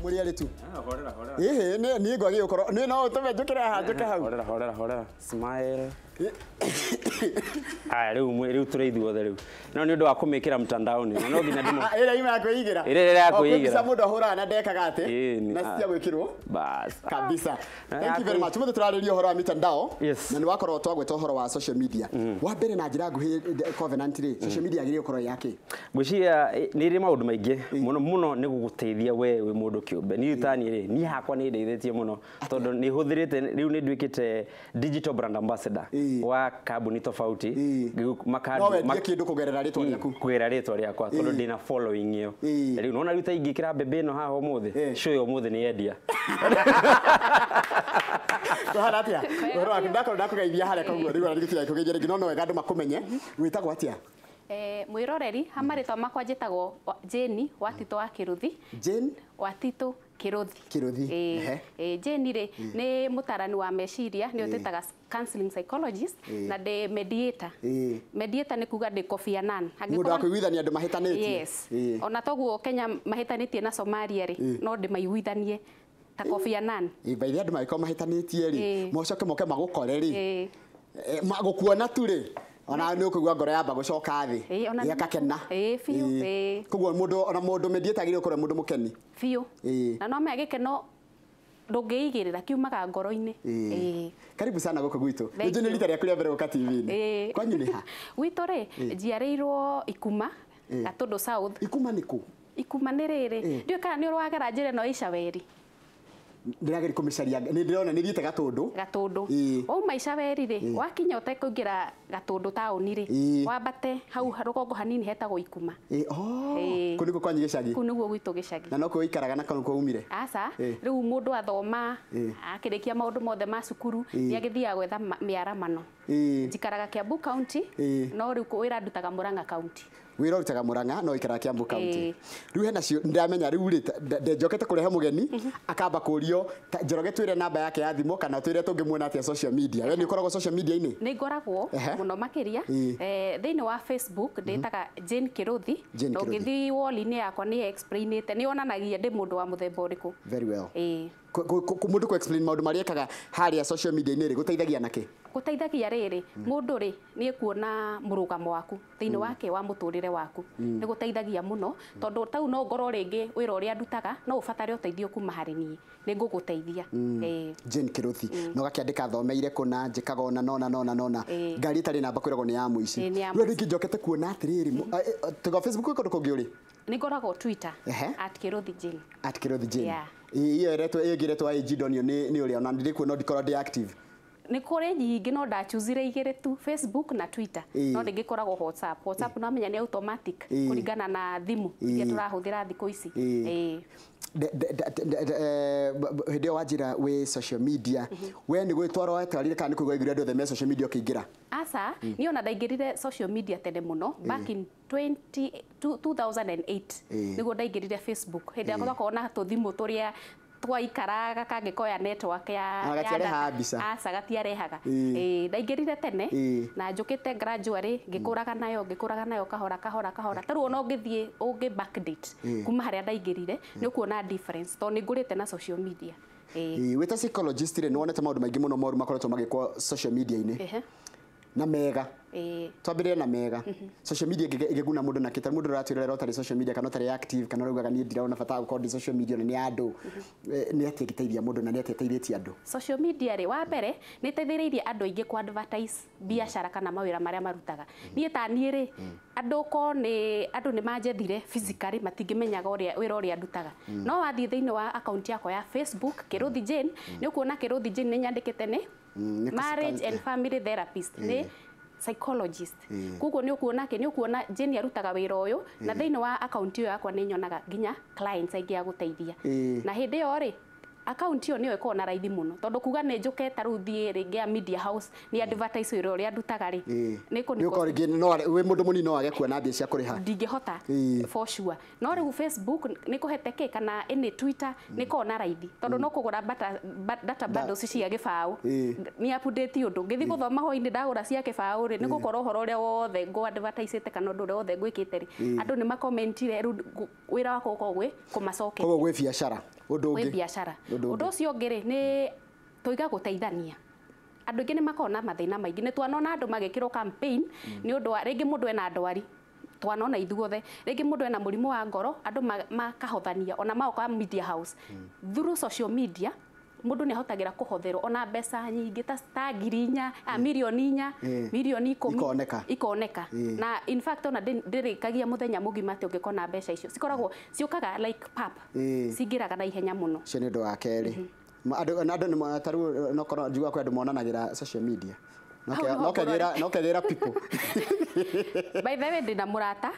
Mũrĩ erĩ tu. Ah, horera horera. Ĩhĩ, niĩ ngwagĩrĩirwo gũkorwo niĩ no ũtũme njũkĩre haha njũke hau. Horera horera horera. Smile. Aya rĩu rĩu tũrĩ ithuothe rĩu. No nĩ ũndũ wa kũmĩkĩra mtandaoni. Na no nginya ndĩmũ. Ĩrĩa ima ya kwĩigĩra. Ĩrĩa ya O, kwĩ kwĩigĩra. mbica mũndũ ahũraga na ndekaga atĩ. Ĩĩ, Na cia gwĩkĩrwo. Bas. Kabisa. Na Thank you very ya much. Mũthĩ tũrarĩria ũhoro wa mitandao. Yes. Na nĩ wakorwo twagweta ũhoro wa social media. Wa mbere na njĩra nguhĩ Covenant rĩ, social media yagĩrĩirwo gũkorwo ĩ yakĩ? Ngwĩciria nĩ ĩrĩ maũndũ maingĩ mũno mũno nĩ gũgũteithia we wĩ mũndũ kĩũmbe. Niĩ tani rĩ, niĩ hakwa nĩ ndeithĩtie mũno tondũ nĩ hũthĩrĩte rĩu nĩ nduĩkĩte digital brand ambassador wa kambuni tofauti. No wendie kĩndũ kũgerera rĩtwa rĩaku. Kũgerera rĩtwa rĩakwa tondũ ndĩna following ĩyo. Rĩu nona rĩu ta ingĩkĩra mbembe ĩno haha ũmũthĩ, show ĩyo ũmũthĩ nĩ yendia. Kũhana atĩa? Ũhoro waku ndakorwo ndakũgeithia harĩa koguo rĩu ona ndigũtiga kũgeithia rĩngĩ no no wega andũ makũmenye. Wĩtagwo atĩa? Mwĩroreri ha marĩtwa makwa njĩtagwo Jane Watitũ wa Kĩrũthi. Jane Watitũ Kĩrũthi. Kĩrũthi. Jane rĩ nĩ mũtarani wa meciria, nĩ ũtĩtaga counseling psychologist na ndĩ mediator. Mediator nĩ kuga ndĩ Kofi Annan. Mũndũ wa kũiguithania andũ mahĩtanĩtie. Yes. Ona toguo Kenya mahĩtanĩtie na Somalia rĩ, no ndĩmaiguithanie ta Kofi Annan. By the way andũ mangĩkorwo mahĩtanĩtie rĩ, mocoke moke magũkore rĩ. Gũkuona tu rĩ, ona nĩ ũkũigua ngoro yamba gũcoka thĩ. Ĩgakena. Biũ. Koguo mũndũ ona mũndũ mediator agĩrĩirwo gũkorwo mũndũ mũkeni. Biũ. Na no menya gĩkeno ndũngĩigĩrĩra kiumaga ngoro-inĩ. Karibu sana gũkũ gwitũ. Nĩ njũĩ nĩ rita rĩaku rĩa mbere gũka TV-inĩ. Kwanyu nĩ ha? Gwitũ rĩ, njiarĩirwo Ikuma, Gatũndũ South. Ikuma nĩ kũ? Ikuma nĩ rĩrĩ. Ndiũĩ kana nĩ ũrwagera njĩra ĩno ya Icaweri. Ndĩrageria kũmĩcaria, nĩ ndĩrona nĩ thiĩte Gatũndũ. Gatũndũ. Wauma Icaweri rĩ, wakinya ũtekũingĩra Gatũndũ taũni rĩ, wambate hau rũgongo hanini hetagwo Ikuma. Kũu nĩkuo kwanyu gĩcagi? Kũu nĩguo gwitũ gĩcagi. Na nokuo ũikaraga na nĩkuo umire? Aca, rĩu mũndũ athoma, akĩrĩkia maũndũ mothe ma cukuru, nĩ agĩthiaga gwetha mĩaramano. Njikaraga Kiambu County, no rĩu wĩra ndutaga Murang'a County. Wĩra ũrutaga Murang'a no ũikaraga Kiambu County. Rĩu hena cio ndĩramenya rĩu rĩ njokete kũrehe mũgeni akamba kũrio Njoroge twĩre namba yake ya thimũ kana twĩre tũngĩmuona atĩa social media. We nĩ ũkoragwo social media-inĩ? Nĩ ngoragwo mũno makĩria. Thĩinĩ wa Facebook ndĩtaga Jane Kĩrũthi. Na ũngĩthiĩ wall-inĩ yakwa nĩ explainĩte, nĩ yonanagia ndĩ mũndũ wa mũthemba ũrĩkũ. Very well. Mũndũ kũ explain maũndũ marĩa ekaga harĩa social media-inĩ rĩ gũteithagia nakĩ? Gũteithagia rĩrĩ, mũndũ rĩ nĩ ekuona mũrũgamo waku thĩinĩ wake wa mũtũrĩre waku. Nĩ gũteithagia mũno tondũ tau no ngorwo rĩngĩ wĩra ũrĩa ndutaga no ũbatare ũteithio kuma harĩ niĩ, nĩ ngũgũteithia. Jane Kĩrũthi, no gakĩandĩka thomeire kũna njĩkaga ona nona nona nona. Ngari ĩtarĩ namba kwĩragwo nĩ ya mũici. Rĩu andũ aingĩ njokete kuona atĩrĩrĩ, tiga Facebook kwĩ kũndũ kũngĩ ũrĩ? Nĩ ngoragwo Twitter at Kĩrũthi Jane. At Kĩrũthi Jane. Iyo ĩretwo ĩngĩ ĩretwo IG ndonio nĩ ũrĩa ona ndĩrĩ kuo no ndikorwo ndĩ active. Nĩ kũrĩ nyingĩ no ndachuzire igĩrĩ tu, Facebook na Twitter. No ndĩngĩkoragwo WhatsApp. WhatsApp no menya nĩ automatic kũringana na thimũ iria tũrahũthĩra thikũ ici. Hĩndĩ ĩyo wanjĩra wĩ social media, we nĩ gwĩtwara wetwarire kana nĩ kũigua waiguire andũ othe me social media ũkĩingĩra? Aca, niĩ ona ndaingĩrire social media tene mũno back in 2008 nĩguo ndaingĩrire Facebook. Hĩndĩ ĩrĩa twakoragwo na tũthimũ tũrĩa twaikaraga kangĩkoya network ya gatiarehaga mbica. Aca gatiarehaga. Ndaingĩrire tene na njũkĩte gradually ngĩkũraga nayo ngĩkũraga nayo kahora kahora kahora. Ta rĩu ona ũngĩthiĩ ũngĩ backdate kuma harĩa ndaingĩrire nĩ ũkuona difference tondũ nĩ ngũrĩte na social media. Wĩ ta psychologist rĩ, nĩ wonete maũndũ maingĩ mũno moru makoretwo magĩkwo social media-inĩ. Na mega. Twambĩrĩre na mega. Social media ĩngĩguna mũndũ nakĩ? Ta mũndũ ũratwĩrorera ũtarĩ social media kana ũtarĩ active kana ũraugaga niĩ ndirona bata wa gũkorwo ndĩ social media na nĩ andũ. Nĩ atĩa ĩngĩteithia mũndũ na nĩ atĩa ĩteithĩtie andũ? Social media rĩ, wa mbere nĩ ĩteithĩrĩirie andũ aingĩ kũ advertise biacara kana mawĩra marĩa marutaga. Niĩ ta niĩ rĩ, andũ ko nĩ andũ nĩ manjethire physically matingĩmenyaga ũrĩa wĩra ũrĩa ndutaga. No wathiĩ thĩinĩ wa account yakwa ya Facebook Kĩrũthi Jane, nĩ ũkuona Kĩrũthi Jane nĩ nyandĩkĩte nĩ marriage and family therapist, nĩ psychologist. Koguo nĩ ũkuona kĩ, nĩ ũkuona Jane arutaga wĩra ũyũ na thĩinĩ wa account ĩyo yakwa nĩ nyonaga nginya clients aingĩ a gũteithia. Na hĩndĩ ĩyo rĩ, account ĩyo nĩyo ĩkoragwo na raithi mũno tondũ kuga nĩ njũke ta rĩu thiĩ rĩngĩ ya media house nĩ advertise wĩra ũrĩa ndutaga rĩ, nĩ kũni Nĩ ũkorwo rĩngĩ no wĩ mũndũ mũnini no wage kuona mbia cia kũrĩha. Ndingĩhota for sure. No rĩu Facebook nĩ kũhete kĩ kana ĩnĩ Twitter nĩ ĩkoragwo na raithi tondũ no kũgũra data bundles cia gĩbaũ nĩ update ũndũ ngĩthiĩ gũthoma hwainĩ ndagũra cia gĩbaũ rĩ, nĩ gũkorwo ũhoro ũrĩa wothe ngũ advertise kana ũndũ ũrĩa wothe ngwĩkĩte rĩ, andũ nĩ makomentire rĩu wĩra wakwa ũkoragwo gwĩ kũmacokeria. Koguo gwĩ biacara. Ũndũ Kwĩ ũngĩ. biacara. Ũndũ ũngĩ. Ũndũ ũcio ũngĩ rĩ, nĩ tũiga gũteithania. Andũ aingĩ nĩ makoragwo na mathĩna maingĩ. Nĩ twanona andũ magĩkĩrwo campaign nĩ ũndũ wa rĩngĩ mũndũ ena ndwari, twanona ithuothe, rĩngĩ mũndũ ena mũrimũ wa ngoro, andũ makahothania ona magoka media house. Through social media mũndũ nĩ ahotagĩra kũhotherwo ona mbeca nyingĩ ta 4,000, 4,000,000, 10,000,000 Ikoneka. ikoneka. Na in fact ona ndĩrĩkagia mũthenya mũgima atĩ ũngĩkona mbeca icio cikoragwo ciũkaga like pap, cingĩraga na ihenya mũno. Ũcio nĩ ũndũ wa kerĩ. Andũ na andũ nĩ ta rĩu no korwo njiguaga kwĩ andũ monanagĩra social media. Hau nĩho ngũrora. No kegĩra people. By the way, ndĩna mũrata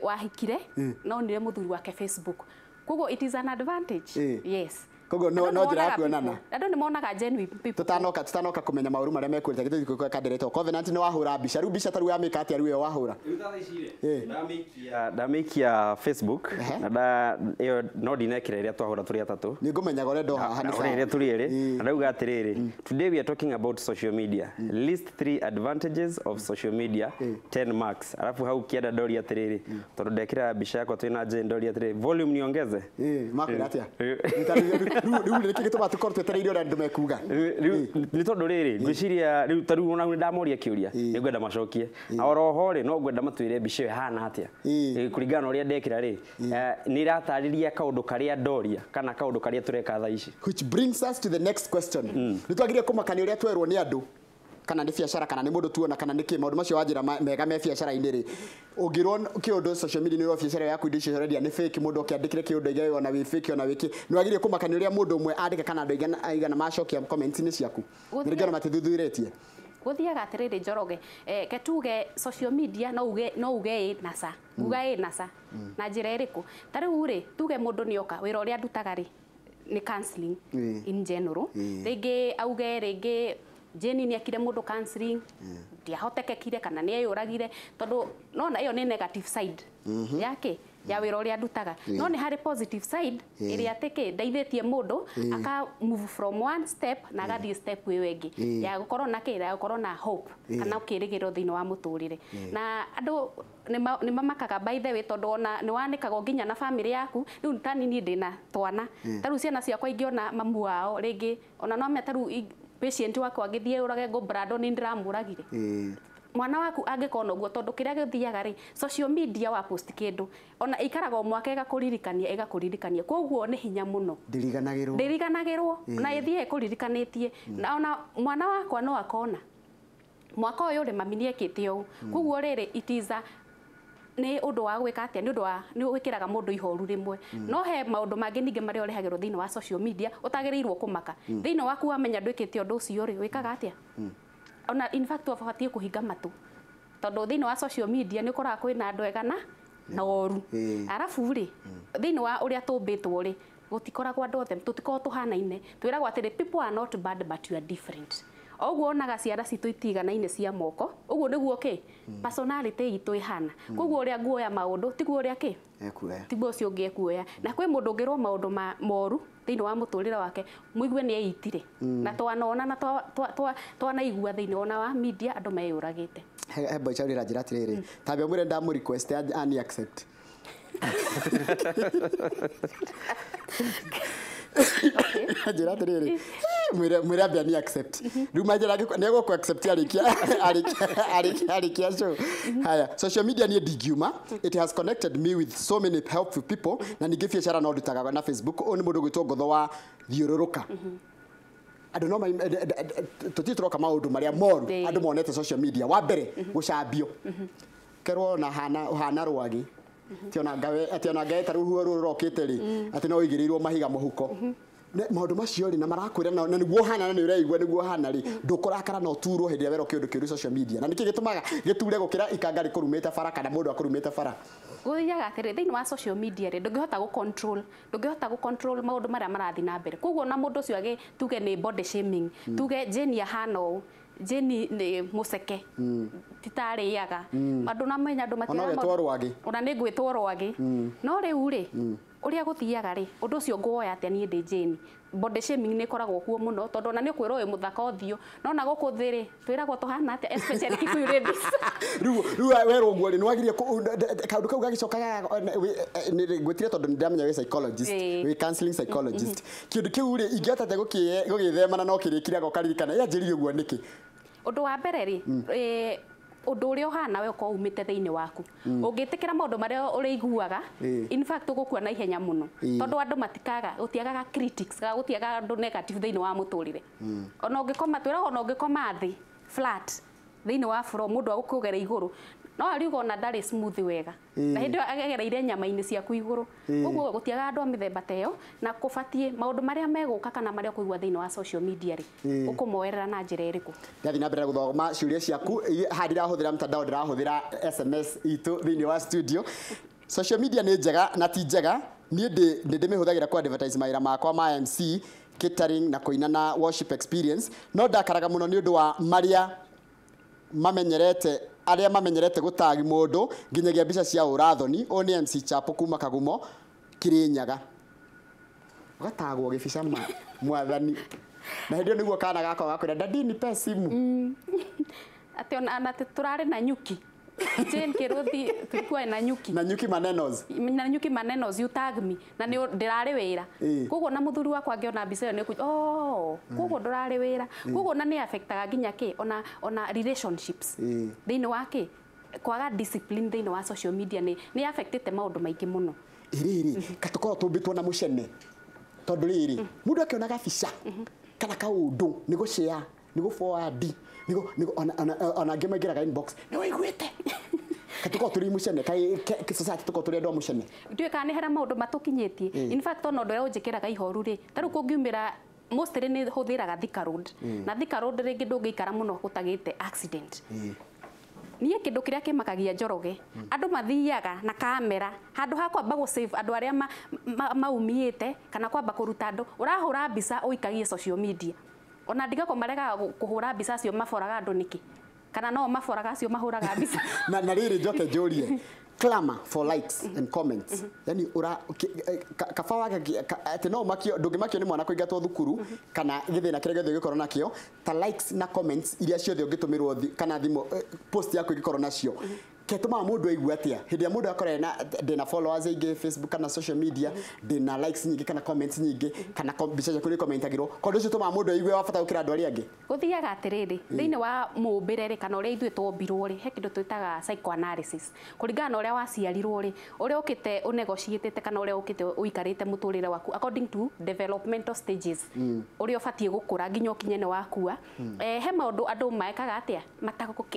wahikire no nire mũthuri wake Facebook. Koguo it is an advantage. Yes. Koguo Andũ no njĩra ya nĩmonaga kuonana. people. Andũ nĩ monaga genuine people. Tutanoka kũmenya maũru marĩa mekuĩrĩte gĩtũmi gĩkũ kandiretwo Covenant nĩ wahũra mbica rĩu mbica ta rĩu yamĩka atĩa rĩu ĩyo wahũra? Rĩu thaa ici rĩ, ndamĩikia Facebook na nda ĩyo no ndinekĩra ĩrĩa twahũra tũrĩ atatũ. Nĩ ngũmenyaga ũrĩa ndo haha nĩ Na sawa. ũrĩa tũrĩ erĩ na ndauga atĩrĩrĩ, today we are talking about social media, list 3 advantages of social media, 10 marks. Alafu hau kĩanda ndoria atĩrĩrĩ, tondũ ndekĩra mbica yakwa twĩna Jane, ndoria atĩrĩrĩ, volume niongeze. Makwĩra atĩa? Rĩu nĩkĩ gĩtũmaga tũkorwo twetereire ũrĩa andũ mekuga? Rĩu nĩ tondũ rĩrĩ, ngwĩciria rĩu ta rĩu ona nĩ ndamoria kĩũria nĩ ngwenda macokie, na oroho rĩ no ngwenda matwĩre mbica ĩyo ĩhana atĩa. Kũringana na ũrĩa ndekĩra rĩ, nĩ ĩratarĩria kaũndũ karĩa ndoria kana kaũndũ karĩa tũreka thaa ici. Which brings us to the next question. Nĩ twagĩrĩire kũmakania ũrĩa twerwo nĩ andũ kana nĩ biacara kana nĩ mũndũ tuona kana nĩ kĩ maũndũ macio wanjĩra mega me biacara-inĩ rĩ, ũngĩrwo kĩũndũ social media nĩ ũrwo biacara yaku indo icio ũrendia nĩ fake, mũndũ oke andĩkĩre kĩũndũ aige ona wĩ fake ona wĩ kĩ, nĩ wagĩrĩire kũmakania ũrĩa mũndũ ũmwe andĩka kana andũ aigana macokia comment-inĩ ciaku. Nĩ rĩngĩ ona matithuthurĩtie. Gũthiaga atĩrĩrĩ Njoroge, ke tuge social media no uge ĩ na ca, uga ĩ na ca na njĩra ĩrĩkũ? Ta rĩu rĩ, tuge mũndũ nĩ oka wĩra ũrĩa ndutaga rĩ nĩ counseling in general, rĩngĩ auge rĩngĩ Jane nĩ ekire mũndũ counseling ndiahotekekire kana nĩ eyũragire, tondũ nona ĩyo nĩ negative side yake ya wĩra ũrĩa ndutaga. No nĩ harĩ positive side ĩrĩa atĩ kĩ ndeithĩtie mũndũ aka move from one step na agathiĩ step ĩyo ĩngĩ ya gũkorwo na kĩ, ya gũkorwo na hope kana kĩrĩgĩrĩro thĩinĩ wa mũtũrĩre. Na andũ nĩ mamakaga by the way, tondũ ona nĩ wanĩkagwo nginya na family yaku. Rĩu ta niĩ ndĩna twana, ta rĩu ciana ciakwa ingĩona mamu wao rĩngĩ ona no menya ta rĩu patient wakwa angĩthiĩ ũrage ngũ Brandon nĩ ndĩramũragire. Mwana waku angĩkona ũguo, tondũ kĩrĩa gĩthiaga rĩ social media wa post kĩndũ ona ikaraga o mwaka ĩgakũririkania, koguo nĩ hinya mũno. Ndĩriganagĩrwo na ĩthiĩ ĩkũririkanĩtie. Na ona mwana wakwa no akona mwaka ũyũ rĩ mami nĩekĩte ũũ, koguo rĩrĩ itiza nĩ ũndũ wa gwĩka atĩa, nĩ ũndũ wa nĩ wĩkĩraga mũndũ ihoru rĩmwe. No he maũndũ mangĩ ningĩ marĩa ũrehagĩrwo thĩinĩ wa social media ũtagĩrĩirwo kũmaka. Thĩinĩ waku wamenya ndwĩkĩte ũndũ ũcio rĩ, wĩkaga atĩa? Ona in fact wabatiĩ kũhinga matũ, tondũ thĩinĩ wa social media nĩ ũkoraga kwĩna andũ ega na oru. Arabu rĩ, thĩinĩ wa ũrĩa tũmbĩtwo rĩ, gũtikoragwo andũ othe tũtikoragwo tũhanaine. Twĩragwo atĩrĩ, people are not bad but you are different. Ũguo onaga ciara citũ itiganaine cia moko, ũguo nĩguo kĩ personality itũ ĩhana. Koguo ũrĩa nguoya maũndũ tiguo ũrĩa kĩ tiguo ũcio ũngĩ ekuoya. Na kwĩ mũndũ ũngĩrwo maũndũ moru thĩinĩ wa mũtũrĩre wake mũigue nĩ eitire, na twanona na twanaigua thĩinĩ ona wa media andũ meyũragĩte. He boy chauri ranjĩra atĩrĩrĩ, tambia mwĩre ndamũ request ani accept. Njĩra atĩrĩrĩ, mwĩre ambia ni accept. Rĩu manjĩra nĩ egũkũ accept arĩkia show. Haya, social media niĩ ndingiuma. It has connected me with so many helpful people. Na ningĩ biacara no ndutaga na Facebook. Ũyũ nĩ mũndũ ũgwĩtwo Ngotho wa Thiũrũrũka. Andũ no tũtirĩ tũroka maũndũ marĩa moru andũ monete social media. Wa mbere, gũcambio. Kerwo ona hana rwagĩ. Atĩ ona ngawe ta rũhuho rũrũ rũrokĩte rĩ, atĩ no ũigĩrĩirwo mahiga mũhuko. Maũndũ macio rĩ, na marakwĩra na nĩguo ũhana na nĩ ũreigua nĩguo ũhana rĩ, ndũkũrakara na ũturwo hĩndĩ ĩrĩa werwo kĩũndũ kĩũru social media. Na nĩkĩ gĩtũmaga gĩture gũkĩra ikanga rĩkũrumĩte bara kana mũndũ akũrumĩte bara? Gũthiaga atĩrĩ, thĩinĩ wa social media rĩ, ndũngĩhota gũ control maũndũ marĩa marathiĩ na mbere. Koguo ona mũndũ ũcio agĩ tuge nĩ body shaming, tuge Jane ahana ũũ, Jane nĩ mũceke, titarĩaga. Andũ na menya andũ Ona ũgetwo rwagĩ. Ona nĩ ngwĩtwo rwagĩ. No rĩu rĩ, Ũrĩa gũthiaga rĩ, ũndũ ũcio ngũwoya atĩa niĩ ndĩ Jane? Body shaming nĩ ĩkoragwo kuo mũno tondũ ona nĩ ũkwĩrwo wĩ mũthaka ũthiũ, no na gũkũ thĩ rĩ, twĩragwo tũhana atĩa, especially Kikuyu ladies. Rĩu werwo ũguo rĩ, nĩ wagĩrĩire kaũndũ kau gagĩcoka ngwĩtire tondũ nĩ ndĩramenya wĩ psychologist, wĩ counseling psychologist. Kĩndũ kĩu rĩ, ingĩhota atĩa gũgĩthemana no kĩrĩkiraga ũkaririkana, yanjĩrire ũguo nĩkĩ? Ũndũ wa mbere rĩ, ũndũ ũrĩa ũhana we ũkorwo umĩte thĩinĩ waku. Ũngĩtĩkĩra maũndũ marĩa ũrĩiguaga, in fact ũgũkua na ihenya mũno. Tondũ andũ matikaga, gũtiagaga critics, kana gũtiagaga andũ negative thĩinĩ wa mũtũrĩre. Ona ũngĩkoma, twĩragwo ona ũngĩkoma thĩ flat thĩinĩ wa floor, mũndũ agũkũgera igũrũ, no ariuga ona ndarĩ smooth wega. Na hĩndĩ ĩyo agereire nyama-inĩ ciaku igũrũ. Koguo gũtiagaga andũ a mĩthemba ta ĩyo, na kũbatiĩ maũndũ marĩa megũka kana marĩa ũkũigua thĩinĩ wa social media rĩ, ũkũmoerera na njĩra ĩrĩkũ? Ndathiĩ na mbere gũthoma ciũria ciaku. Haha ndirahũthĩra mtandao, ndĩrahũthĩra SMS itũ thĩinĩ wa studio. Social media nĩ njega na ti njega. Niĩ nĩ ndĩmĩhũthagĩra ku advertise mawĩra makwa ma MC, catering na kũina na worship experience. No ndakaraga mũno nĩ ũndũ wa marĩa mamenyerete, arĩa mamenyerete gũtagi mũndũ nginyagia mbica cia ũrathoni. Ũyũ nĩ MC Chapo kuma Kagumo, Kirinyaga. Ũgatagwo gĩbica ma mwathani. Na hĩndĩ ĩyo nĩguo kana gakwa gakwĩra, daddy nipe simu. Atĩ ona atĩ tũrarĩ na nyuki. Jane Kĩrũthi tulikuwa na nyuki. Na nyuki manenos. Na nyuki manenos, you tag me. Na nĩ ndĩrarĩ wĩra. Koguo na mũthuri wakwa angĩona mbica ĩyo nĩ oh, koguo ndũrarĩ wĩra. Koguo na nĩ affectaga nginya kĩ ona relationships. Thĩinĩ wa kĩ kwaga discipline thĩinĩ wa social media nĩ affectĩte maũndũ maingĩ mũno. Ĩrĩrĩ, katũkorwo tũmbĩtwo na mũcene. Tondũ rĩrĩ, mũndũ akĩona gabica kana kaũndũ nĩ gũ share, nĩ gũ forward, ona angĩ maingĩraga inbox, nĩ waiguĩte. Katũkorwo tũrĩ mũcene, kaĩ society tũkorwo tũrĩ andũ a mũcene. Ndiũĩ kana nĩ harĩa maũndũ matũkinyĩtie. In fact ona ũndũ ũrĩa ũnjĩkĩraga ihoru rĩ, ta rĩu kũngiumĩra mostly nĩ hũthĩraga Thika Road. Na Thika Road rĩngĩ ndũngĩikara mũno gũtagĩte accident. Niĩ kĩndũ kĩrĩa kĩmakagia Njoroge, andũ mathiaga na kamera handũ ha kwamba gũ save andũ arĩa maumĩte kana kwamba kũruta andũ, ũrahũra mbica ũikagie social media. Ona ndigako maregaga kũhũra mbica cio maboraga andũ nĩkĩ? Kana no maboraga acio mahũraga mbica. Na rĩrĩ njoke njũrie, clamor for likes and comments. Yani ura kaba wake atĩ no ũmakio, ndũngĩmakio nĩ mwana kũingatwo thukuru kana gĩthĩna kĩrĩa gĩothe ũngĩkorwo nakĩo, ta likes na comments iria ciothe ũngĩtũmĩrwo kana thimũ post yaku ĩngĩkorwo nacio. Ketũmaga mũndũ aigue atĩa? Hĩndĩ ĩrĩa mũndũ akorwo ndĩna followers aingĩ Facebook kana social media, ndĩna likes nyingĩ kana comments nyingĩ, kana mbica ciaku nĩ commentagĩrwo, koguo ũcio ũtũmaga mũndũ aigue wa bata gũkĩra andũ arĩa angĩ. Gũthiaga atĩrĩrĩ, thĩinĩ wa mũũmbĩre rĩ, kana ũrĩa ithuĩ twombirwo rĩ, he kĩndũ twĩtaga psychoanalysis. Kũringana na ũrĩa waciarirwo rĩ, ũrĩa ũkĩte ũnegotiatĩte kana ũrĩa ũkĩte ũikarĩte mũtũrĩre waku according to developmental stages, ũrĩa ũbatiĩ gũkũra nginya ũkinye nĩ wakua. He maũndũ andũ mekaga atĩa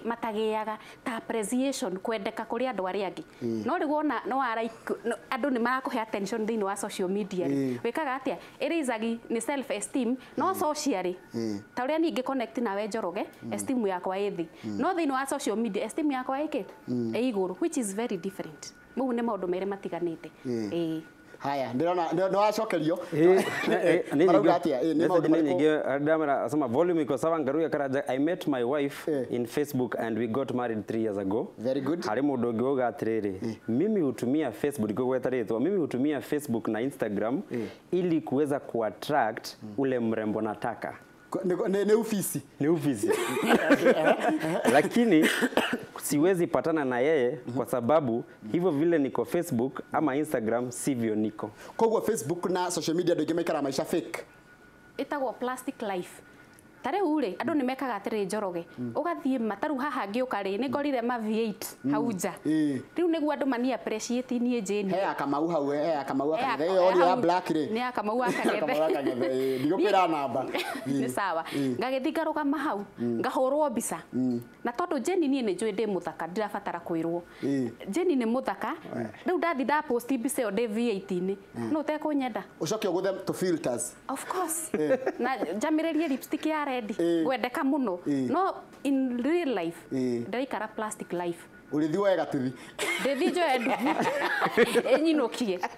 matagĩaga ta appreciation, kwendeka kũrĩ andũ arĩa angĩ. No rĩu wona no andũ nĩ marakũhe attention thĩinĩ wa social media rĩ, wĩkaga atĩa? Ĩraisagi nĩ self esteem, no socially ta ũrĩa niĩ ingĩ connect nawe Njoroge, esteem yakwa ĩ thĩ. No thĩinĩ wa social media esteem yakwa ĩ kĩ? Ĩ igũrũ, which is very different. Mau nĩ maũndũ merĩ matiganĩte. Haya, ndĩrona nĩ wacokerio. Marauga atĩa? Nĩ maũndũ marĩkũ? Ndamera asema volume iko sawa. Ngaruya Karanja, I met my wife in Facebook and we got married 3 years ago. Very good. Harĩ mũndũ ũngĩ wauga atĩrĩrĩ, mimi hutumia Facebook, ndikũgweta rĩtwa, mimi hutumia Facebook na Instagram ili kuweza kuattract ule mrembo nataka. Nĩ ofisi. Ni ofisi. Lakini siwezi patana na yeye kwa sababu hivyo vile niko Facebook ama Instagram sivyo niko. Koguo Facebook na social media ndũngĩ maikara maisha fake. Ĩtagwo plastic life. Ta rĩu rĩ, andũ nĩ mekaga atĩrĩ Njoroge, ũgathiĩ ma ta rĩu haha ngĩũka rĩ, nĩ ngorire ma V8 hau nja. Rĩu nĩguo andũ mani appreciate niĩ Jane. He ya Kamau hau, he ya Kamau akang'ethe. Ĩyo audio ya black rĩ. Nĩ ya Kamau akang'ethe. Kamau akang'ethe, ndigũkwĩra namba. Nĩ sawa. Ngagĩthiĩ ngarũgama hau, ngahũrwo mbica. Na tondũ Jane niĩ nĩ njũĩ ndĩ mũthaka, ndirabatara kwĩrwo. Jane nĩ mũthaka, rĩu ndathi ndapost mbica ĩyo ndĩ V8-inĩ. No ũtekũnyenda. Ũcoke ũgũthe tũ filters. Of course. Na njamĩrĩrie lipstick ya red. Ngwendeka mũno. No in real life ndĩraikara plastic life. Ũrĩthi woe gatuthi. Ndĩthi njoe nduthi. Ĩnyinũkie.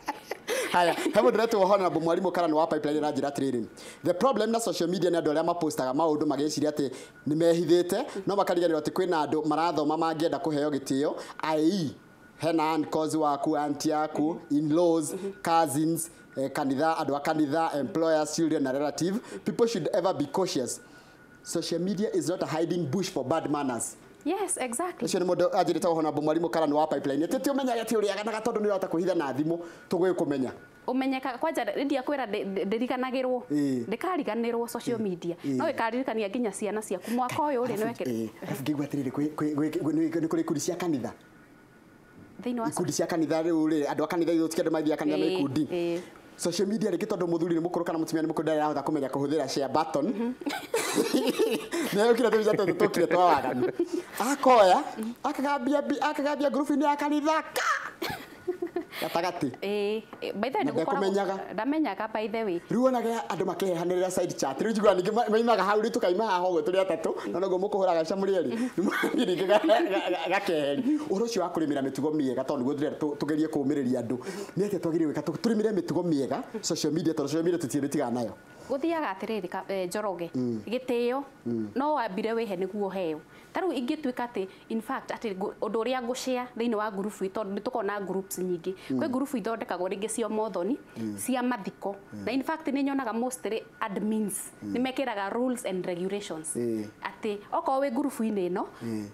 Haya, he mũndũ ũretwo Honorable Mwalimu Karani wa Pipeline aranjĩra atĩrĩrĩ, the problem na social media nĩ andũ arĩa mapostaga maũndũ magĩciria atĩ nĩ mehithĩte, no makariganĩrwo atĩ kwĩna andũ marathoma mangĩenda kũheo gĩtĩo, i.e. Hena uncles waku, auntie yaku, in-laws, cousins, kanitha, andũ a kanitha, employers, children na relative. People should ever be cautious. Social media is not a hiding bush for bad manners. Yes, exactly. Ũcio nĩ mũndũ anjĩrĩte ũhona mwarimu Karani wa Pipeline. Atĩ ti ũmenyaga atĩ ũrĩaganaga tondũ nĩ ũrahota kwĩhitha na thimũ tũgĩkũmenya. Umenyeka kwanja ndia kwira ndiriganagirwo ndikariganirwo social media no ikaririkania nginya ciana ciaku mwaka ũyũ rĩ nĩwekire. Arabu ngĩigua atĩrĩrĩ nĩ kũrĩ ikundi cia kanitha. Thĩinĩ wa ikundi cia kanitha rĩu rĩ andũ a kanitha ithuĩ tũkĩenda mathiĩ kanitha na ikundi. Social media rĩngĩ tondũ mũthuri nĩ mũkũrũ kana mũtumia nĩ mũkũrũ ndarahota kũmenya kũhũthĩra share button. Nĩ yokire tũbica tũtũ tũkire twa waganu. Akoya akagambia ngurubu-inĩ ya kanitha ka gatagatĩ. By the way ndamenyaga. Ndamenyaga by the way. Rĩu onaga andũ makĩhehanĩrĩra side chat. Rĩu njiguaga ningĩ maimaga hau rĩu tũkaima haha ũguo tũrĩ atatũ na noguo mũkũhũraga mbica mũrĩ erĩ. Rĩu ningĩ gakeheri. Ũhoro ũcio wa kũrĩmĩra mĩtugo mĩega tondũ nĩguo ndĩrenda tũgerie kũũmĩrĩria andũ. Nĩ atĩa twagĩrĩirwo gwĩka tũrĩmĩre mĩtugo mĩega social media tondũ social media tũtirĩ nayo. Gũthiaga atĩrĩrĩ Njoroge gĩtĩo no wambire wĩhe nĩguo ũheo. Ta rĩu ingĩtuĩka atĩ in fact atĩ ũndũ ũrĩa ngũshare thĩinĩ wa ngurubu tondũ nĩ tũkoragwo na groups nyingĩ. Kwĩ ngurubu ithondekagwo rĩngĩ cia mothoni cia mathiko na in fact nĩ nyonaga mostly admins nĩ mekĩraga rules and regulations atĩ okorwo wĩ ngurubu-inĩ ĩno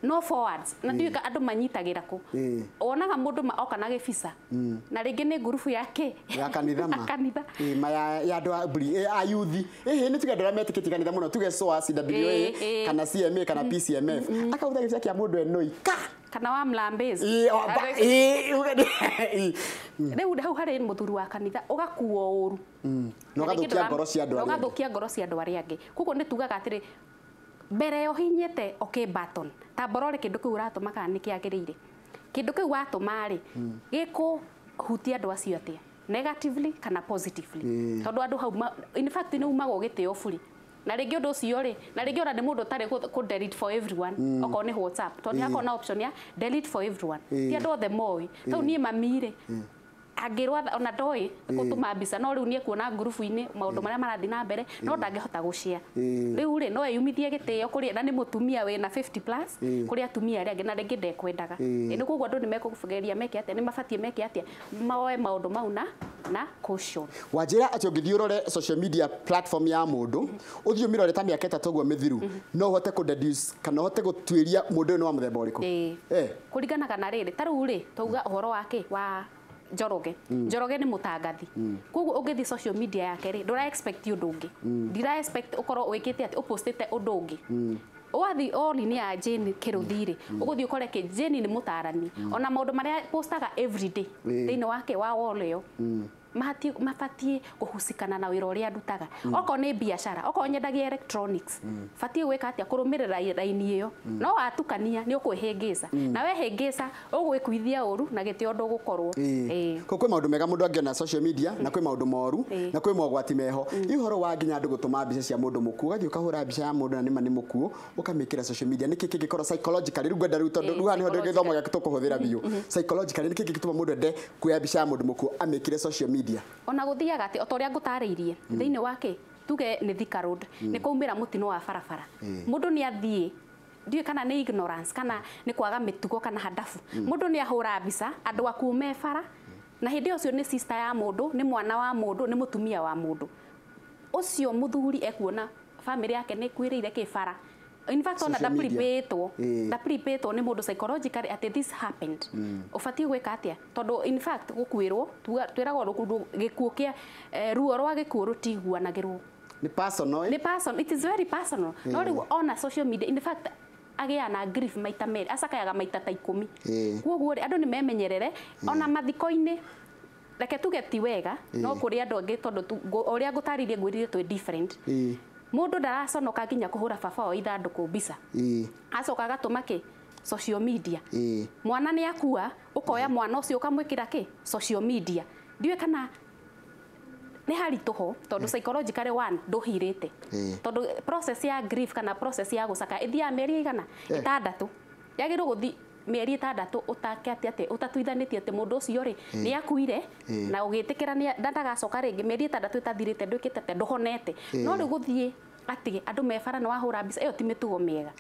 no forwards na ndiũĩ andũ manyitagĩra kũ. Wonaga mũndũ oka na gĩbica na rĩngĩ nĩ ngurubu yake ya kanitha ma kanitha ma ya andũ a a youth nĩ tuge andũ arĩa metĩkĩtie kanitha mũno tuge SOA CWA kana CMA kana PCMF akauga gĩbica kĩa mũndũ enoi ka kana wa Mlambezi. Rĩu hau harĩ mũthuri wa kanitha ũgakuo ũru na ũgathũkia ngoro cia andũ arĩa angĩ. Ũgathũkia ngoro cia andũ arĩa angĩ. Koguo nĩ tugaga atĩrĩ mbere ũhinyĩte okay button ta mborore kĩndũ kĩu ũratũma kana nĩ kĩagĩrĩire. Kĩndũ kĩu watũma rĩ gĩkũhutia andũ acio atĩa negatively kana positively. Tondũ andũ hau in fact nĩ umagwo gĩtĩo buri. Na rĩngĩ ũndũ ũcio rĩ na rĩngĩ ona nĩ mũndũ ũtarĩ kũ delete for everyone okorwo nĩ WhatsApp tondũ nĩ hakoragwo na option ya delete for everyone. Ti andũ othe moĩ. Tondũ niĩ mami rĩ angĩrwo ona ndoĩ gũtũma mbica no rĩu nĩ ekuona ngurubu-inĩ maũndũ marĩa marathiĩ na mbere no ndangĩhota gũshare. Rĩu rĩ no eyumithie gĩtĩo kũrĩ na nĩ mũtumia wĩna 50 plus kũrĩ atumia arĩa angĩ na rĩngĩ ndekwendaga. Nĩ koguo andũ nĩ mekũgeria meke atĩa nĩ mabatiĩ meke atĩa moe maũndũ mau na caution. Wanjĩra atĩ ũngĩthiĩ ũrore social media platform ya mũndũ ũthiĩ ũmĩrore ta mĩaka ĩtatũ ũguo mĩthiru no ũhote kũ deduce kana ũhote gũtuĩria mũndũ ũyũ nĩ wa mũthemba ũrĩkũ. Kũringanaga na rĩrĩ ta rĩu rĩ twauga ũhoro wake wa Njoroge. Njoroge nĩ mũtangathi. Koguo ũngĩthiĩ social media yake rĩ ndũra expect ũndũ ũngĩ. Ndira expect ũkorwo wĩkĩte atĩ ũpostĩte ũndũ ũngĩ. Wathi online ya Jane Kĩrũthi rĩ ũgũthiĩ ũkore kĩ Jane nĩ mũtarani ona maũndũ marĩa postaga everyday thĩinĩ wake wa wall ĩyo mabatiĩ kũhusikana na wĩra ũrĩa ndutaga. Okorwo nĩ biacara okorwo nyendagia electronics batiĩ gwĩka atĩa kũrũmĩrĩra raini ĩyo no watukania nĩ ũkwĩhĩngĩca na wehĩngĩca ũgwĩkuithia ũru na gĩtĩo ndũgũkorwo. Kwĩ maũndũ mega mũndũ angĩona social media na kwĩ maũndũ moru na kwĩ mogwati meho. Ũhoro wa nginya andũ gũtũma mbica cia mũndũ mũkuũ ũgathiĩ ũkahũra mbica ya mũndũ na nĩma nĩ mũkuũ ũkamĩkĩra social media nĩkĩ kĩngĩkorwo psychologically rĩu ngwenda rĩu tondũ rĩu haha nĩho gĩthomo gĩake tũkũhũthĩra biũ psychologically nĩkĩ kĩngĩtũma mũndũ ende kuoya mbica ya mũndũ mũkuũ amĩkĩre social media. Ona gũthiaga atĩ o ta ũrĩa ngũtarĩirie thĩinĩ wake tuge nĩ Thika Road nĩ kwaumĩra mũtino wa barabara mũndũ nĩ athiĩ ndiũĩ kana nĩ ignorance kana nĩ kwaga mĩtugo kana handabu mũndũ nĩ ahũra mbica andũ akuũ me bara na hĩndĩ ũcio nĩ sister ya mũndũ nĩ mwana wa mũndũ nĩ mũtumia wa mũndũ ũcio mũthuri ekuona family yake nĩ ĩkuĩrĩire kĩ bara. In fact ona ndaprepetwo nĩ mũndũ psychologically atĩ this happened. Ũbatiĩ gwĩka atĩa tondũ in fact gũkuĩrwo twĩragwo gĩkuũ kĩa ruo rwa gĩkuũ rũtiguanagĩrwo. Nĩ personal. Nĩ personal, it is very personal. No rĩu ona social media in fact agĩa na grief maita merĩ acakayaga maita ta 10. Koguo rĩ andũ nĩ memenyerere ona mathiko-inĩ reke tuge ti wega no kũrĩ andũ angĩ tondũ ũrĩa ngũtarĩrie ngwĩrire twĩ different. Mũndũ ndaraconoka nginya kũhũra baba wa ithandũkũ mbica. Acoka agatũma kĩ social media. Mwana nĩ akua ũkoya mwana ũcio ũkamwĩkĩra kĩ social media. Ndiũĩ kana nĩ haritũ ho tondũ psychologically one ndũhirĩte. Tondũ process ya grief kana process ya gũcaka ĩthiaga mĩeri ĩigana 6. Yagĩrĩirwo gũthiĩ mĩeri 6 ũtake atĩ ũtatuithanĩtie atĩ mũndũ ũcio rĩ nĩ akuire na ũgĩtĩkĩra ndagacoka rĩngĩ mĩeri 6 ĩtathirĩte ndwĩkĩte atĩa ndũhonete. No rĩu gũthiĩ atĩ andũ me bara na wahũra mbica ĩyo ti mĩtugo mĩega.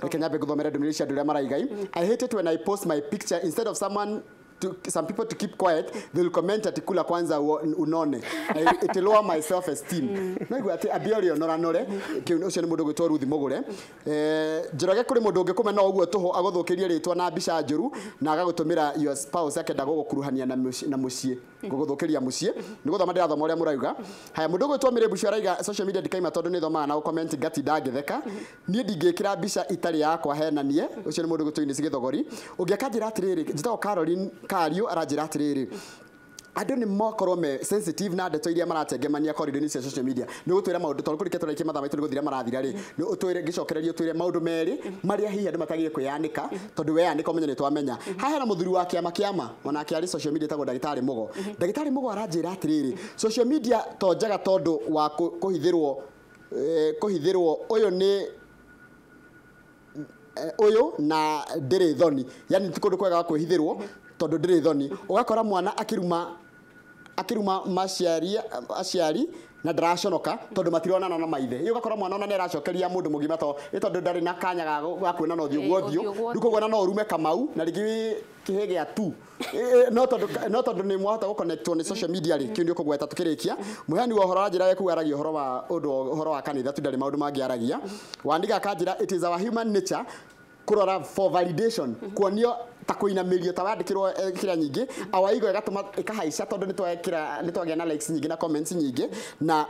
Reke nyambe ngũthomere ndũmĩrĩri cia andũ arĩa maraigai. I hate it when I post my picture instead of someone to some people to keep quiet, they will comment ati kula kwanza unone. It lower my self esteem. No igua ati ambia uri onoranore kiu ucio ni mundu gwitwo Ruthi Mugure. Njoroge kuri mundu ungi no uguo tuhu aguthukirie ritwa na mbica njuru na agagutumira your spouse akenda gugukuruhania na mucii guguthukiria mucii ni guthoma ndirathoma uria murauga. Haya mundu gwitwo Miribucio araiga social media ndikaima tondu ni thomaga na comment ngati ndangitheka nie ndingikira mbica itari yakwa henanie. Ucio ni mundu gwitwo Ines Githogori. Ungi akanjira atiriri njitagwo Caroline Kario aranjira atiriri andu ni mokorwo me sensitive na ndeto iria maratengemania corridor cia social media ni gutwira maundu tondu kurike turaikie mathaa maitu ni guthira marathira ri ni utwire ngicokereria utwire maundu meri maria hihi andu matagie kwiyanika tondu weyanika umenye ni twamenya. Haha hena muthuri wa kiama kiama onake ari social media tagwo Ndagitari Mugo. Ndagitari Mugo aranjira atiriri social media to njega tondu wa kuhithirwo kuhithirwo uyu ni uyu na ndiri thoni, yani ti kundu kwega kwihithirwo tondu ndiri thoni. Ugakora mwana akiruma maciari aciari na ndaraconoka tondu matironana na maithe. Iyo ugakora mwana ona nĩ aracokeria mundu mugima to tondu ndari na kanya ga kuonana ũthiũ gwa ũthiũ. Rĩu koguo ona no urume Kamau na rĩngĩ kĩhĩ gĩa tu no tondu nĩ mwahota gũconnectwo nĩ social media rĩ kĩu nĩ ũkũgweta tukĩrĩkia. Mũheani wa ũhoro aranjĩra we kuga aragia ũhoro wa ũndũ ũhoro wa kanitha tu ndarĩ maũndũ mangĩ aragia. Wandiga akanjĩra it is our human nature kurora for validation kuonio ta kuinamirio ta wandikirwo kira nyingi awaigo igatuma ikahaica tondu ni twekira ni twagia na likes nyingi na comments nyingi na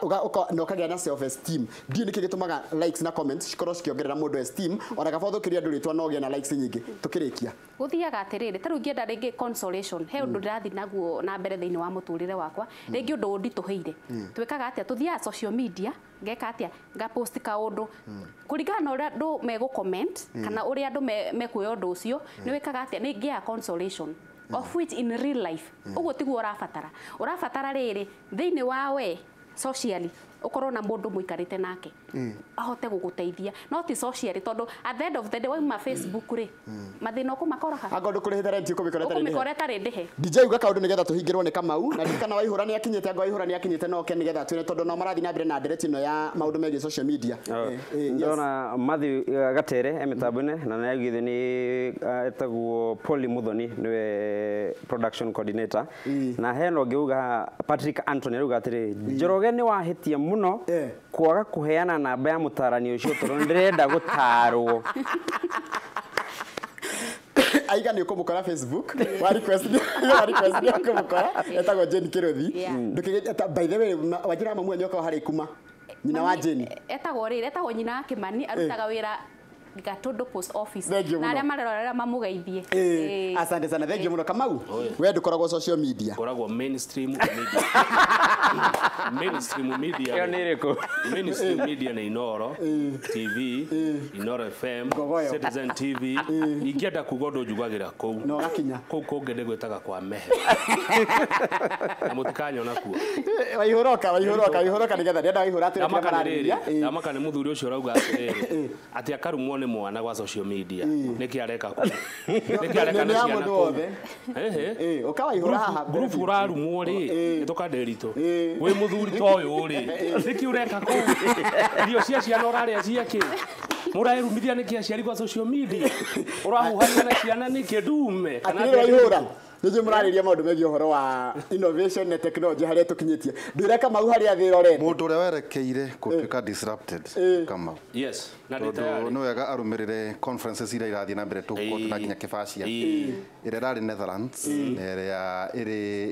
ukagia na self esteem. Ndiũ niki gitumaga likes na comments cikorwo cikiongerera mundu esteem ona kaba uthukiria andu ritwa no ugie na likes nyingi. Tukirikia guthiaga atiriri ta riu ngienda ringi consolation he undu ndirathi naguo na mbere thiini wa muturire wakwa ringi undu undituhiire twikaga atia tuthiaga social media ngeka atia nga post kaundu kuringana na uria andu megu comment kana uria andu mekuoya undu ucio ni wikaga atia ni ngia consolation of which in real life uguo tiguo urabatara riri thiini wa we socially ukorwo na mundu muikarite nake ahote guguteithia no ti socially tondu at the end of the day wauma Facebook ri mathina ukumakora ha anga ndukurihite rent ukumikora tari ndihe DJ uga kaundu nigetha tuhingirwo ni Kamau na ndikana Waihura ni akinyite anga Waihura ni akinyite no ke nigetha twire tondu no marathi na mbere na ndereti no ya maundu megie social media. Ndona Matthew Gatere emitambo-ini na nĩaugire ni etagwo Polly Muthoni niwe production coordinator na hena ũngĩ uga Patrick Anthony arauga atĩrĩ Njoroge nĩ wahĩtia muno kwaga kuheana namba ya mutarani ucio tondu ndirenda gutarwo. Aiga ni ukumukora Facebook wa request ni ukumukora etagwo Jane Kirothi ndukigeta by the way wajira mamu nyoka hari kuma nyina wa Jane etagwo riri etagwo nyina wa Kimani arutaga wira Gatundu post office na aria marerorera mamugeithie. Asante sana, thank you muno Kamau. We ndukoragwo social media? Koragwo mainstream media. Mainstream media iyo ni iriku? Mainstream media ni Inoro TV, Inoro FM, Citizen TV. Ingĩenda kuga ũndũ njugagira kũu no gakinya kũu kũngĩ ndĩgwĩtaga kwa mehe na mũtikanyona kuo. Waihũroka nĩgetha ndĩrenda Waihũra atwĩre kĩrĩa mararĩrĩria. Ndamaka nĩ mũthuri ũcio ũrauga atĩrĩrĩ atĩ akarumwo nĩ mwana gwa social media nĩkĩ areka kũu nĩkĩ areka na ciana kũu ehe ũkawaihũra haha group ũrarumwo rĩ nĩtũkanderitũ wĩ mũthuri ta ũyũ rĩ nĩkĩ ũreka kũu irio cia ciana ũrarĩa ciakĩ mũraerumithia nĩkĩ aciari gwa social media ũrahuhania na ciana nĩkĩ ndume kana Waihũra nĩnjũĩ mũrarĩria maũndũ megiĩ ũhoro wa innovation na technology harĩa tũkinyĩtie ndwĩre Kamau harĩa thĩ ĩrorete mũndũ ũrĩa werekeire gũtuĩka disrupted Kamau. Yes, na tondũ nĩ wega arũmĩrĩre conferences iria irathiĩ na mbere tũgũkorwo na nginya kĩbacia ĩrĩa ĩrarĩ Netherlands na ĩrĩa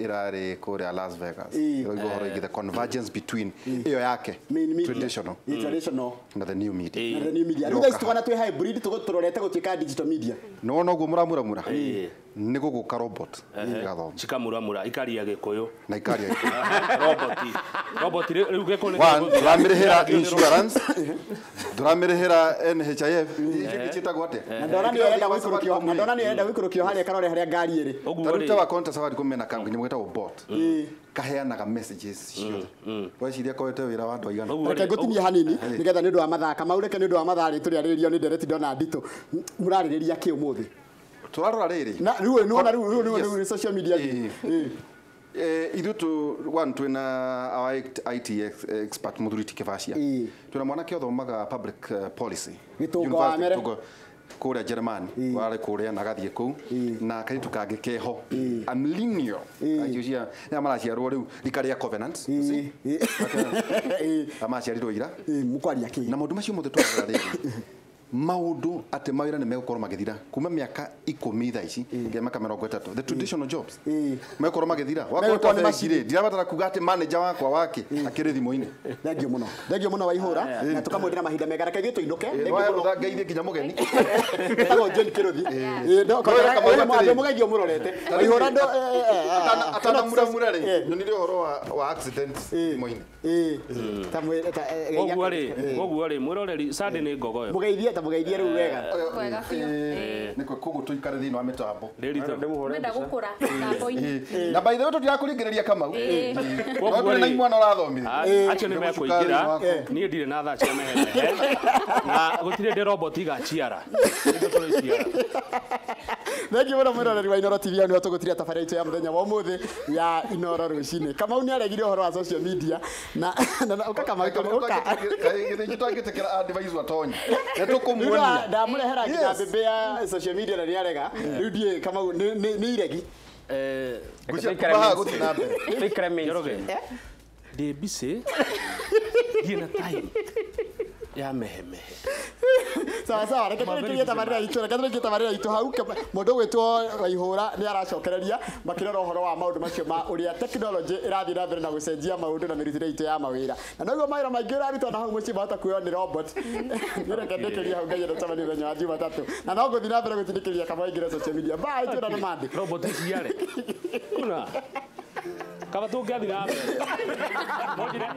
ĩrarĩ kũrĩa Las Vegas ĩroiga ũhoro wĩgiĩ the convergence between ĩyo yake traditional na the new media. Na the new media rĩu thaa ici tũkona twĩ hybrid tũrorete gũtuĩka digital media nĩ wona ũguo mũramuramura nĩ gũgũka robot igathoma cikamuramura ikaria gĩkũyũ na ikaria robot rĩu gĩkũyũ ndũramĩrĩhĩra insurance ndũramĩrĩhĩra NHIF ciĩtagwo atĩa na ndona nĩ ĩrenda gũikũrũkio na ndona nĩ ĩrenda gũikũrũkio harĩa karore harĩa ngari ĩrĩ ta rĩu ta wa konta Safaricom mena kambuni getagwo bot kaheanaga messages ciothe weciria koete wĩra wa andũ aigana. Reke ngũtinie hanini nĩgetha nĩ ũndũ wa mathaa Kamau reke nĩ ũndũ wa mathaa rĩ tũrĩarĩrĩrio nĩ ndereti ndona nditũ mũrarĩrĩria kĩ ũmũthĩ turarora riri na riu nona riu social media ithuĩ tu one twina our IT expert Muthuri Ti Kĩbacia twina mwanake ũthomaga public policy Gĩtũngo wa Mere. Kũrĩa Jeremani warĩ kũrĩa na agathiĩ kũu na kairĩtu kangĩ keho a millennial acio cia nĩa maraciarwo rĩu rika rĩa Covenant you see? Amaciarirwo ira Mũkwaria kĩ na maũndũ macio mothe tũrarora rĩrĩ maũndũ atĩ mawĩra nĩ megũkorwo magĩthira kuma mĩaka 10 thaa ici nginya mĩaka 30 the traditional jobs megũkorwo magĩthira wakorwo Megũkorwo nĩ ta bengi macini. rĩ ndirabatara kuga atĩ manager wakwa wake akĩrĩ thimũ-inĩ Thengio mũno thengio mũno Waihũra na tũkamwendera mahinda mega reke ithuĩ tũinũke Thengio Waya mũno. rũtha ngeithie nginya mũgeni Etagwo Jane Kĩrũthi no Wĩra Kamau atĩrĩ. mũgeithio mũrorete Waihũra ndo atanamuramura rĩ nyonire ũhoro wa accident thimũ-inĩ Koguo rĩ mwĩroreri Sunday nĩ ngogoyo mũgeithie ta mũgeithie rĩu wega Wega biũ. Nĩkwe koguo tũikare thĩinĩ wa mĩtambo Ndĩritũ Menda gũkũra mĩtambo-inĩ. Na by the way tũtirakũringĩrĩria Kamau Koguo no ndũrĩ na rĩ- imwana ũrathomithia acio nĩ Nĩguo mekũingĩra cukari waku. niĩ ndirĩ na thaa cia mehemehe na gũtirĩ ndĩ robot igaciara Ithuĩ tũrĩ ciara. Thengiũ mũno mwĩroreri wa Inooro TV hau nĩho tũgũtiria tabarĩra itũ ya mũthenya wa ũmũthĩ ya Inooro rũcinĩ. Kamau nĩ aregire ũhoro wa social media na ũka Kamau ũka. Gĩthĩnji tangĩtĩkĩra advice atonye nĩ tũkũmuonia Ndamũrehera nginya Yes. mbembe ya social media na nĩ arega. Rĩu ndiĩ Kamau nĩ iregi. Ngwĩciria kuma haha gũthiĩ na mbere Tũikare mainstream. Njoroge ndĩ busy ndirĩ na time ya mehemehe Sawa sawa, reke tũrĩkĩrie tabarĩra itũ, reke tũrĩkĩrie tabarĩra itũ hau. Mũndũ ũgwĩtwo Waihũra nĩ aracokereria makĩrora ũhoro wa maũndũ macio ma ũrĩa technology ĩrathiĩ na mbere na gũcenjia maũndũ na mĩrutĩre itũ ya mawĩra. Na noguo mawĩra maingĩ ũrarutwo na hau mũciĩ mahota kuoywo nĩ robot. Nĩ reke ndĩkĩrie hau Ngai enda mũthenya wa Jumatatũ. Na no ngũthiĩ na mbere gũtindĩkĩrĩria Kamau aingĩre social media. Bye, tuonane Monday. Robot iciare kuna kaba tũngĩathiĩ na mbere. No njĩre-